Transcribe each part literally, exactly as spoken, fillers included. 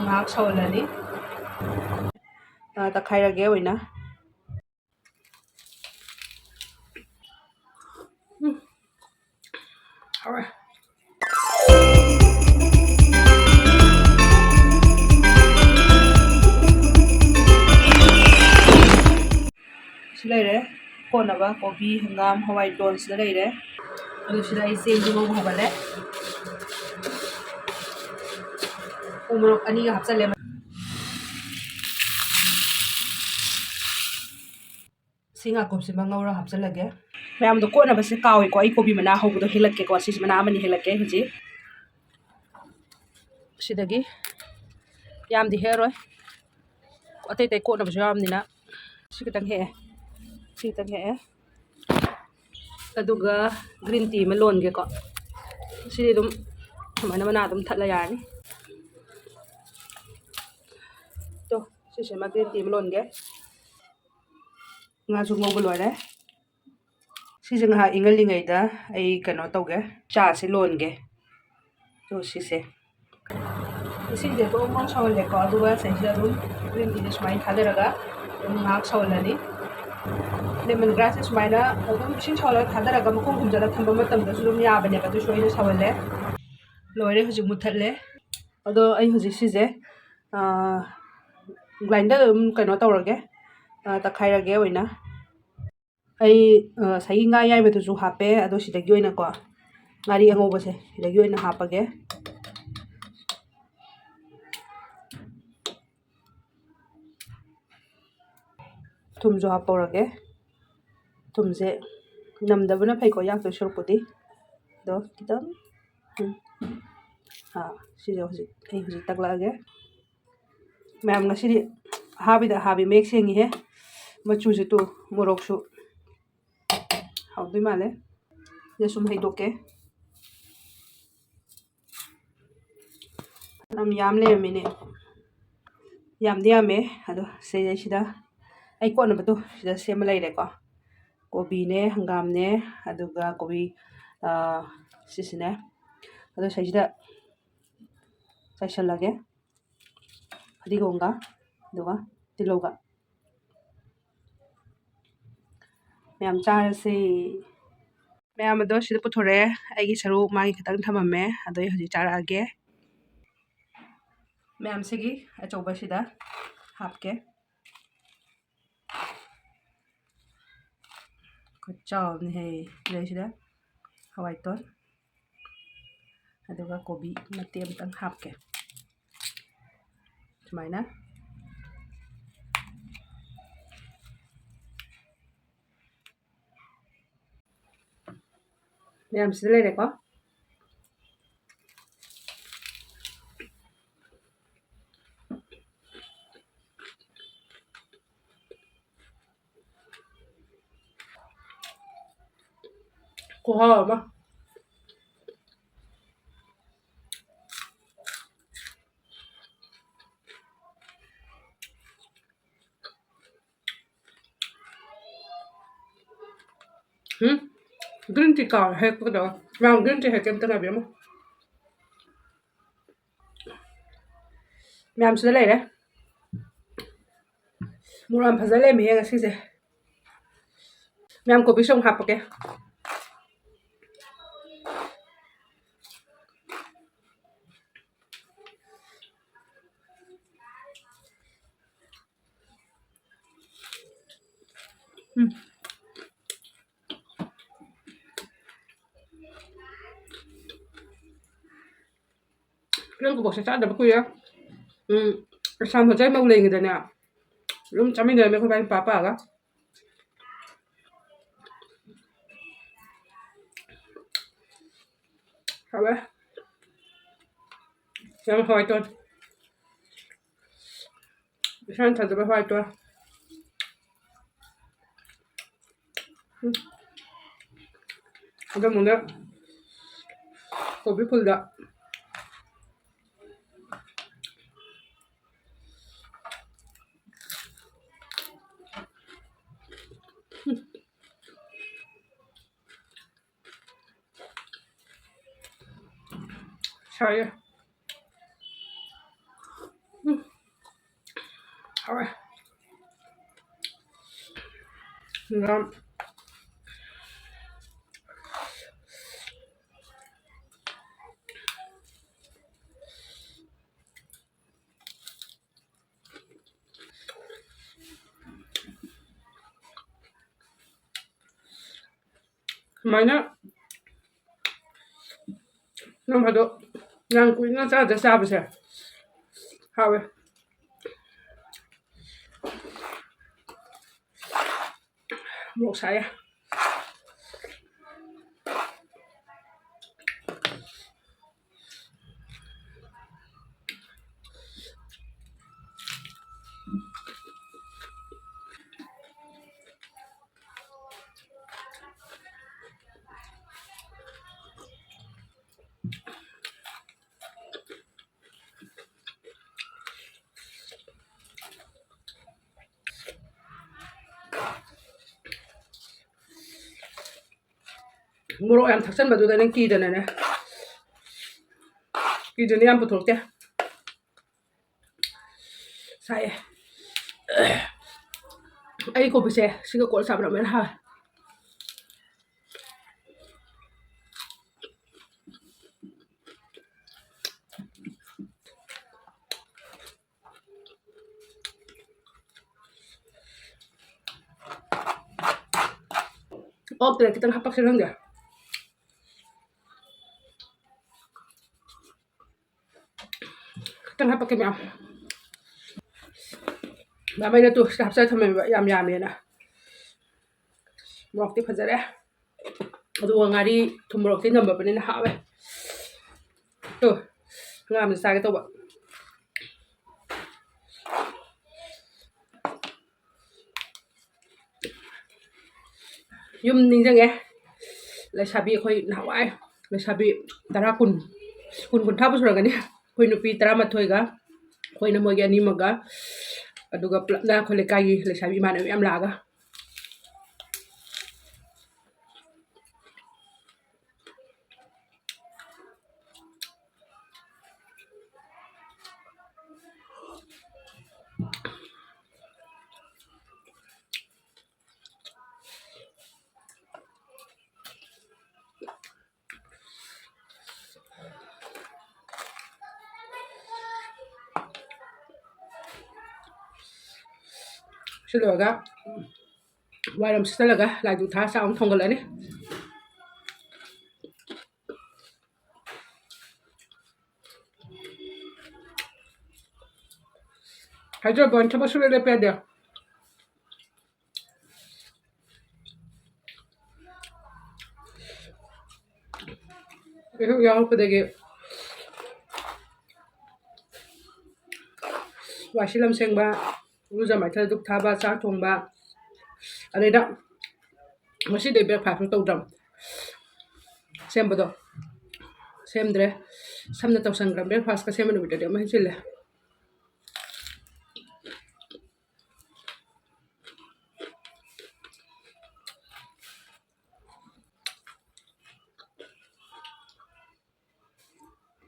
ꯉꯥꯏꯍꯥꯛ ꯁꯧꯍꯜꯂꯅꯤ꯫ ꯑ, ꯇꯛꯈꯥꯏꯔꯒꯦ ꯑꯣꯏꯅ꯫ ꯎꯝ꯫ ꯍꯥꯎꯔꯦ꯫ ꯁꯤ ꯂꯩꯔꯦ꯫ ꯀꯣꯠꯅꯕ ꯀꯣꯕꯤ, ꯍꯪꯒꯥꯝ, ꯍꯋꯥꯏ ꯇꯣꯟ ꯁꯤꯗ ꯂꯩꯔꯦ꯫ ꯑꯗꯨ ꯁꯤꯗ ꯑꯩ ꯆꯦꯡꯁꯨ ꯉꯧꯕ ꯍꯧꯒꯠꯂꯦ꯫ ꯎ ꯃꯣꯔꯣꯛ ꯑꯅꯤꯒ ꯍꯥꯞꯆꯜꯂꯦ꯫ ꯁꯤ ꯉꯥꯀꯨꯞꯁꯤꯃ ꯉꯧꯔ ꯍꯥꯞꯆꯜꯂꯒꯦ꯫ ꯃꯌꯥꯝꯗꯣ ꯀꯣꯠꯅꯕꯁꯦ ꯀꯥꯎꯏꯀꯣ, ꯑꯩ ꯀꯣꯕꯤ ꯃꯅꯥ ꯍꯧꯕꯗꯣ ꯍꯦꯛꯂꯛꯀꯦꯀꯣ꯫ ꯁꯤꯁꯤ ꯃꯅꯥ ꯑꯃꯅꯤ ꯍꯦꯛꯂꯛꯀꯦ ꯍꯧꯖꯤꯛ꯫ ꯁꯤꯗꯒꯤ ꯌꯥꯝꯗꯤ ꯍꯦꯛꯑꯔꯣꯏ, ꯑꯇꯩ ꯑꯇꯩ ꯀꯣꯠꯅꯕꯁꯨ ꯌꯥꯎꯔꯕꯅꯤꯅ꯫ ꯁꯤ ꯈꯤꯇꯪ ꯍꯦꯛꯑꯦ, ꯁꯤ ꯈꯤꯇꯪ ꯍꯦꯛꯑꯦ꯫ ꯑꯗꯨꯒ green tea ꯑꯃ ꯂꯣꯟꯒꯦꯀꯣ꯫ ꯁꯤꯗꯤ ꯑꯗꯨꯝ ꯁꯨꯃꯥꯏꯅ ꯃꯅꯥ ꯑꯗꯨꯝ ꯊꯠꯂ ꯌꯥꯔꯅꯤ꯫ ꯇꯣ, ꯁꯤꯁꯤꯃ green tea ꯑꯃ ꯂꯣꯟꯒꯦ꯫ ꯉꯥꯁꯨ ꯉꯧꯕ ꯂꯣꯏꯔꯦ꯫ ꯁꯤꯁꯦ ꯉꯥꯏꯍꯥꯛ ꯏꯪꯍꯜꯂꯤꯉꯩꯗ ꯑꯩ ꯀꯩꯅꯣ ꯇꯧꯒꯦ, ꯆꯥꯁꯦ ꯂꯣꯟꯒꯦ꯫ ꯇꯣ, ꯁꯤꯁꯦ꯫ ꯏꯁꯤꯡꯁꯦ ꯕ꯭ꯔꯣꯡ ꯕ꯭ꯔꯣꯡ ꯁꯧꯍꯜꯂꯦꯀꯣ, ꯑꯗꯨꯒ ꯁꯤꯗꯩꯁꯤꯗ ꯑꯗꯨꯝ green teaꯁꯦ ꯁꯨꯃꯥꯏꯅ ꯊꯥꯗꯔꯒ ꯑꯗꯨꯝ ꯉꯥꯏꯍꯥꯛ ꯁꯧꯍꯜꯂꯅꯤ꯫ Lemon grassꯁꯦ ꯁꯨꯃꯥꯏꯅ ꯑꯗꯨꯝ ꯏꯁꯤꯡ ꯁꯧꯍꯜꯂꯒ ꯊꯥꯗꯔꯒ ꯃꯈꯨꯝ ꯈꯨꯝꯖꯤꯜꯂ ꯊꯝꯕ ꯃꯇꯝꯗꯁꯨ ꯑꯗꯨꯝ ꯌꯥꯕꯅꯦꯕ, ꯑꯗꯨꯁꯨ ꯑꯩꯅ ꯁꯧꯍꯜꯂꯦ꯫ ꯂꯣꯏꯔꯦ, ꯍꯧꯖꯤꯛ ꯃꯨꯠꯊꯠꯂꯦ꯫ ꯑꯗꯣ ꯑꯩ ꯍꯧꯖꯤꯛ ꯁꯤꯁꯦ, ꯑꯥ, grinder ꯑꯗꯨꯝ ꯀꯩꯅꯣ ꯇꯧꯔꯒꯦ, ꯑꯥ, ꯇꯛꯈꯥꯏꯔꯒꯦ ꯑꯣꯏꯅ꯫ ꯑꯩ, ꯑ, ꯉꯁꯥꯏꯒꯤ ꯉꯥ ꯑꯌꯥꯏꯕꯗꯨꯁꯨ ꯍꯥꯞꯄꯦ, ꯑꯗꯣ ꯁꯤꯗꯒꯤ ꯑꯣꯏꯅꯀꯣ, ꯉꯥꯔꯤ ꯑꯉꯧꯕꯁꯦ ꯁꯤꯗꯒꯤ ꯑꯣꯏꯅ ꯍꯥꯞꯄꯒꯦ꯫ ꯊꯨꯝꯁꯨ ꯍꯥꯞꯄꯧꯔꯒꯦ꯫ ꯊꯨꯝꯁꯦ ꯅꯝꯗꯕꯅ ꯐꯩꯀꯣ, ꯌꯥꯛꯇꯣꯏ ꯁꯔꯨꯛꯄꯨꯗꯤ꯫ ꯑꯗꯣ ꯈꯤꯇꯪ, ꯎꯝ, ꯑꯥ, ꯁꯤꯁꯦ ꯍꯧꯖꯤꯛ, ꯑꯩ ꯍꯧꯖꯤꯛ ꯇꯛꯂꯛꯑꯒꯦ꯫ ꯃꯌꯥꯝ, ꯉꯁꯤꯗꯤ ꯑꯍꯥꯕꯤꯗ ꯑꯍꯥꯕꯤ ꯃꯌꯦꯛ ꯁꯦꯡꯉꯤꯍꯦ꯫ ꯃꯆꯨꯁꯦ ꯇꯨ, ꯃꯣꯔꯣꯛꯁꯨ ꯍꯥꯎꯗꯣꯏ ꯃꯥꯜꯂꯦ꯫ ꯁꯤꯗ ꯁꯨꯝ ꯍꯩꯗꯣꯛꯀꯦ꯫ ꯌꯥꯝ ꯌꯥꯝ ꯂꯩꯔꯝꯃꯤꯅꯦ꯫ ꯌꯥꯝꯗꯤ ꯌꯥꯝꯃꯦ꯫ ꯑꯗꯣ ꯁꯤꯗꯩꯁꯤꯗ ꯑꯩ ꯀꯣꯠꯅꯕꯗꯣ ꯁꯤꯗ ꯁꯦꯝꯃ ꯂꯩꯔꯦꯀꯣ꯫ ꯀꯣꯕꯤꯅꯦ, ꯍꯪꯒꯥꯝꯅꯦ, ꯑꯗꯨꯒ ꯀꯣꯕꯤ, ꯑꯥ, ꯁꯤꯁꯤꯅꯦ꯫ ꯑꯗꯣ ꯁꯤꯗꯩꯁꯤꯗ ꯆꯥꯏꯁꯜꯂꯒꯦ꯫ ꯐꯗꯤꯒꯣꯝꯒ ꯑꯗꯨꯒ ꯇꯤꯜꯍꯧꯒ꯫ ꯃꯌꯥꯝ ꯆꯥꯔꯁꯦ꯫ ꯃꯌꯥꯝ ꯑꯗꯣ ꯁꯤꯗ ꯄꯨꯊꯣꯔꯛꯑꯦ꯫ ꯑꯩꯒꯤ ꯁꯔꯨꯛ ꯃꯥꯒꯤ ꯈꯤꯇꯪ ꯊꯝꯃꯝꯃꯦ꯫ ꯑꯗꯣ ꯑꯩ ꯍꯧꯖꯤꯛ ꯆꯥꯔꯛꯑꯒꯦ꯫ ꯃꯌꯥꯝꯁꯤꯒꯤ ꯑꯆꯧꯕꯁꯤꯗ ꯍꯥꯞꯀꯦ꯫ ꯈꯨꯠꯆꯥꯎ ꯑꯃꯅꯤꯍꯦ꯫ ꯁꯤꯗꯩꯁꯤꯗ ꯍꯋꯥꯏ ꯇꯣꯠ, ꯑꯗꯨꯒ ꯀꯣꯕꯤ ꯃꯇꯦꯛ ꯑꯃꯇꯪ ꯍꯥꯞꯀꯦ꯫ ꯁꯨꯃꯥꯏꯅ꯫ ꯃꯌꯥꯝꯁꯤꯗ ꯂꯩꯔꯦꯀꯣ꯫ ꯈꯨꯍꯥꯎ ꯑꯃ꯫ ꯎꯝ, green tea ꯀꯥꯎꯔꯦ ꯍꯦꯛꯄꯗꯣ꯫ ꯃꯌꯥꯝ green tea ꯍꯦꯛꯀꯦ ꯑꯝꯇ ꯉꯥꯏꯕꯤꯔꯝꯃꯣ꯫ ꯃꯌꯥꯝꯁꯤꯗ ꯂꯩꯔꯦ꯫ ꯃꯣꯔꯣꯛ ꯌꯥꯝ ꯐꯖ ꯂꯩꯔꯝꯃꯤꯍꯦ ꯉꯁꯤꯁꯦ꯫ ꯃꯌꯥꯝ ꯀꯣꯕꯤꯁꯨ ꯑꯃꯨꯛ ꯍꯥꯞꯄꯛꯀꯦ꯫ ꯎꯝ꯫ ꯏꯔꯣꯟ ꯀꯕꯣꯛꯁꯦ ꯆꯥꯗꯕ ꯀꯨꯏꯔꯦ꯫ ꯎꯝ, ꯑꯁꯥꯝ ꯍꯣꯇꯦꯜ ꯃꯧ ꯂꯩꯉꯩꯗꯅꯦ ꯑꯗꯨꯝ ꯆꯥꯃꯤꯟꯅꯔꯝꯃꯦ ꯑꯩꯈꯣꯏ ꯏꯕꯥꯅꯤ ꯄꯥ ꯄꯥꯒ꯫ ꯍꯥꯎꯋꯦ꯫ ꯌꯥꯝ ꯍꯥꯎꯋꯦ ꯇꯣꯟ꯫ ꯏꯁꯥꯅ ꯊꯥꯖꯕ ꯍꯋꯥꯏ ꯇꯣ꯫ ꯎꯝ꯫ ꯑꯗꯨ ꯑꯃꯨꯛꯅ ꯀꯣꯕꯤ ꯐꯨꯜꯗ꯫ ꯁꯥꯏꯌꯦ꯫ ꯎꯝ꯫ ꯍꯥꯎꯋꯦ꯫ ꯍꯪꯒꯥꯝ꯫ ꯁꯨꯃꯥꯏꯅ ꯅꯣꯡ ꯐꯥꯗꯣꯛ ꯌꯥꯝ ꯀꯨꯏꯅ ꯆꯥꯗ ꯆꯥꯕꯁꯦ ꯍꯥꯎꯋꯦ꯫ ꯃꯣꯔꯣꯛ ꯁꯥꯏꯌꯦ꯫ ꯃꯣꯔꯣꯛ ꯌꯥꯝ ꯊꯛꯆꯟꯕꯗꯨꯗ ꯅꯪ ꯀꯤꯗꯅꯅꯦ, ꯀꯤꯗꯅ ꯌꯥꯝ ꯄꯨꯊꯣꯛꯇꯦ꯫ ꯁꯥꯏꯌꯦ꯫ ꯑꯩ ꯀꯣꯕꯤꯁꯦ ꯁꯤꯒ ꯀꯣꯠꯂ ꯆꯥꯕꯅ ꯑꯃꯨꯛ ꯍꯦꯟꯅ ꯍꯥꯎꯋꯦ꯫ ꯑꯣꯛꯇ꯭ꯔꯦ, ꯈꯤꯇꯪ ꯍꯥꯞꯄꯛꯁꯤꯔ ꯈꯪꯗꯦ꯫ ꯈꯤꯇꯪ ꯍꯥꯞꯄꯛꯀꯦ ꯃꯌꯥꯝ꯫ ꯃꯌꯥꯝ ꯑꯩꯅ ꯇꯨ ꯁꯤꯗ ꯍꯥꯞꯆꯜꯂ ꯊꯝꯃꯦꯕ, ꯌꯥꯝ ꯌꯥꯝꯃꯦꯅ꯫ ꯃꯣꯔꯣꯛꯇꯤ ꯐꯖꯔꯦ꯫ ꯑꯗꯨꯒ ꯉꯥꯔꯤ ꯊꯨꯝ ꯃꯣꯔꯣꯛꯇꯤ ꯅꯝꯃꯕꯅꯤꯅ ꯍꯥꯎꯋꯦ꯫ ꯇꯨ, ꯉꯥ ꯑꯃ ꯆꯥꯒꯦ ꯇꯧꯕ꯫ ꯌꯨꯝ ꯅꯤꯡꯁꯤꯡꯉꯦ꯫ ꯂꯩꯁꯥꯕꯤ ꯑꯩꯈꯣꯏ ꯅꯍꯥꯟꯋꯥꯏ ꯂꯩꯁꯥꯕꯤ ꯇꯔꯥ, ꯀꯨꯟ, ꯀꯨꯟ, ꯀꯨꯟꯊ꯭ꯔꯥꯕꯨ ꯁꯨꯔꯝꯒꯅꯤ꯫ ꯑꯩꯈꯣꯏ ꯅꯨꯄꯤ ꯇꯔꯥꯃꯥꯊꯣꯏꯒ, ꯑꯩꯈꯣꯏꯅ ꯃꯣꯏꯒꯤ ꯑꯅꯤꯃꯒ, ꯑꯗꯨꯒ ꯄꯨꯂꯞꯅ ꯑꯩꯈꯣꯏ ꯂꯩꯀꯥꯏꯒꯤ ꯂꯩꯁꯥꯕꯤ ꯏꯃꯥꯟꯅꯕꯤ ꯃꯌꯥꯝ ꯂꯥꯛꯑꯒ꯫ ꯁꯤ ꯂꯣꯏꯔꯒ ꯋꯥꯏꯔꯝ ꯁꯤꯠꯆꯜꯂꯒ ꯂꯥꯏꯗꯨꯛ ꯊꯥꯔ ꯆꯥꯛ ꯑꯃꯨꯛ ꯊꯣꯡꯒꯠꯂꯅꯤ꯫ ꯍꯥꯏꯖꯕ ꯋꯥꯅꯤ, ꯊꯕꯛ ꯁꯨꯡꯂꯦꯞ ꯂꯦꯞꯄ ꯌꯥꯗꯦ꯫ ꯑꯌꯨꯛ ꯌꯥꯍꯧꯔꯛꯄꯗꯒꯤ ꯋꯥꯏ ꯁꯤꯠꯂꯝ ꯁꯦꯡꯕ, ꯏꯔꯨꯖ ꯃꯥꯏꯊꯖ ꯙꯨꯞ ꯊꯥꯕ, ꯆꯥꯛ ꯊꯣꯡꯕ, ꯑꯗꯩꯗ ꯉꯁꯤꯗꯤ breakfast ꯇꯧꯗ꯭ꯔꯕ꯫ ꯁꯦꯝꯕꯗꯣ ꯁꯦꯝꯗ꯭ꯔꯦ꯫ ꯁꯝꯅ ꯇꯧꯁꯟꯈ꯭ꯔꯕ, breakfastꯀ ꯁꯦꯝꯕ ꯅꯨꯃꯤꯠꯇꯗꯤ ꯑꯃ ꯍꯦꯟꯖꯤꯜꯂꯦ꯫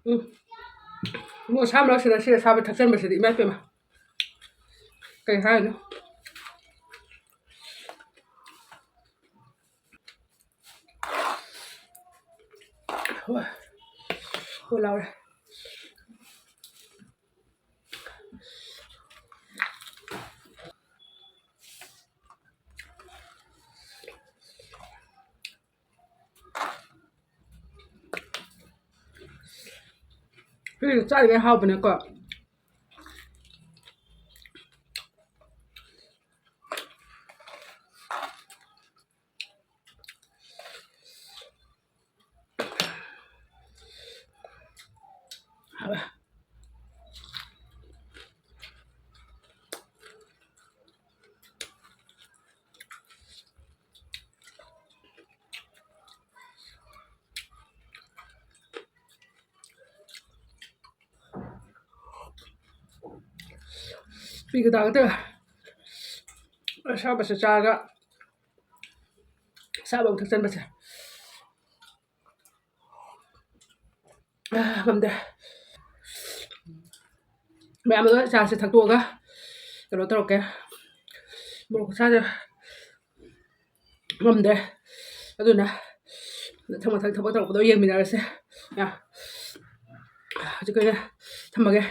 ꯎꯝ꯫ ꯃꯣꯔꯣꯛ ꯑꯁꯥꯕ ꯃꯔꯛꯁꯤꯗ ꯁꯤ ꯑꯁꯥꯕ ꯊꯛꯆꯟꯕꯁꯤꯗꯤ ꯏꯃꯥ ꯏꯄꯦꯝꯃ꯫ ꯀꯩ ꯍꯥꯏꯅꯣ? ꯍꯣꯏ꯫ ꯍꯣꯏ ꯂꯥꯎꯔꯦ꯫ ꯁꯤꯁꯨ ꯆꯥꯔꯤꯉꯩ ꯍꯥꯎꯕꯅꯦꯀꯣ꯫ ꯄꯤꯒ ꯇꯥꯒꯗꯧꯔꯦ꯫ ꯑꯁꯥꯕꯁꯦ ꯆꯥꯔꯒ ꯑꯁꯥꯕ ꯑꯃꯨꯛ ꯊꯛꯆꯟꯕꯁꯦ꯫ ꯑꯥ, ꯉꯝꯗꯦ꯫ ꯃꯌꯥꯝ ꯑꯗꯣ ꯆꯥꯁꯦ ꯊꯛꯇꯣꯛꯑꯒ ꯀꯩꯅꯣ ꯇꯧꯔꯛꯀꯦ꯫ ꯃꯣꯔꯣꯛ ꯈꯨꯁꯥꯁꯦ ꯉꯝꯗ꯭ꯔꯦ꯫ ꯑꯗꯨꯅ ꯃꯊꯪ ꯃꯊꯪ ꯊꯕꯛ ꯇꯧꯔꯛꯄꯗꯣ ꯌꯦꯡꯃꯤꯟꯅꯔꯁꯦ꯫ ꯑꯥ, ꯍꯧꯖꯤꯛꯀꯤ ꯑꯣꯏꯅ ꯊꯝꯃꯒꯦ꯫